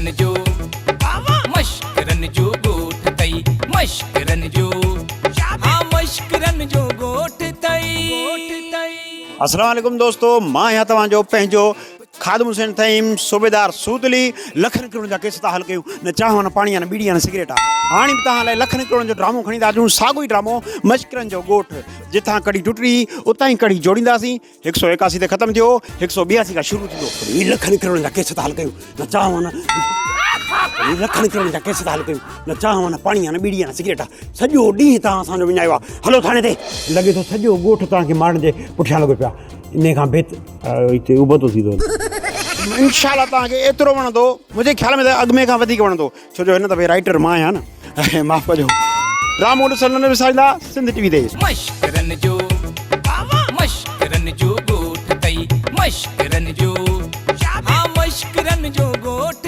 مشڪرن جو مشڪرن جو ڳوٺ اٿئي مشڪرن جو ها مشڪرن جو ڳوٺ اٿئي. السلام عليڪم دوستو مان آهيان توهان جو پنهنجو خادم حسين ٿهيم صوبيدار سودلي لکن ڪروڙن جا ڪيس ٿا حل ڪيون نه چانهه نه پاڻي نه ٻيڙي نه سگريٽ هاڻي به توهان لاء لکن ڪروڙن جو ڊرامو کڻي ٿا اچون ساڳو ئي ڊرامو مشڪرن جو ڳوٺ جتان ڪڙي ٽٽي اتان ئي ڪڙي جوڙينداسين هڪ سو ايڪاسي تي ختم ٿيو هڪ سو ٻياسي کان شروع ٿيندو. هي لکن ڪروڙن جا ڪيس ٿا حل ڪيون نه چانهه نه هي لکن ڪروڙن جا ڪيس ٿا حل ڪيون نه چانهه نه پاڻي نه ٻيڙي نه سگريٽ سڄو ڏينهن توهان اسان جو وڃايو آهي هلو ٿاڻي تي. لڳي ٿو سڄو ڳوٺ توهان کي مارڻ جي پٺيان لڳو پيو آهي انهي کان بهتر هتي ابتو ٿي ٿو وڃي. انشاء الله توهان کي ايترو وڻندو منهنجي خيال ۾ ته اڳ ۾ کان وڌيڪ وڻندو ڇو جو هن دفعي رائيٽر مان آهيان نه معاف ڪجو ڊرامو ڏسڻ نه وساريندا سنڌ ٽي وي تي. مشڪرن جو مشڪرن جو ڳوٺ اٿئي مشڪرن جو ها مشڪرن جو ڳوٺ.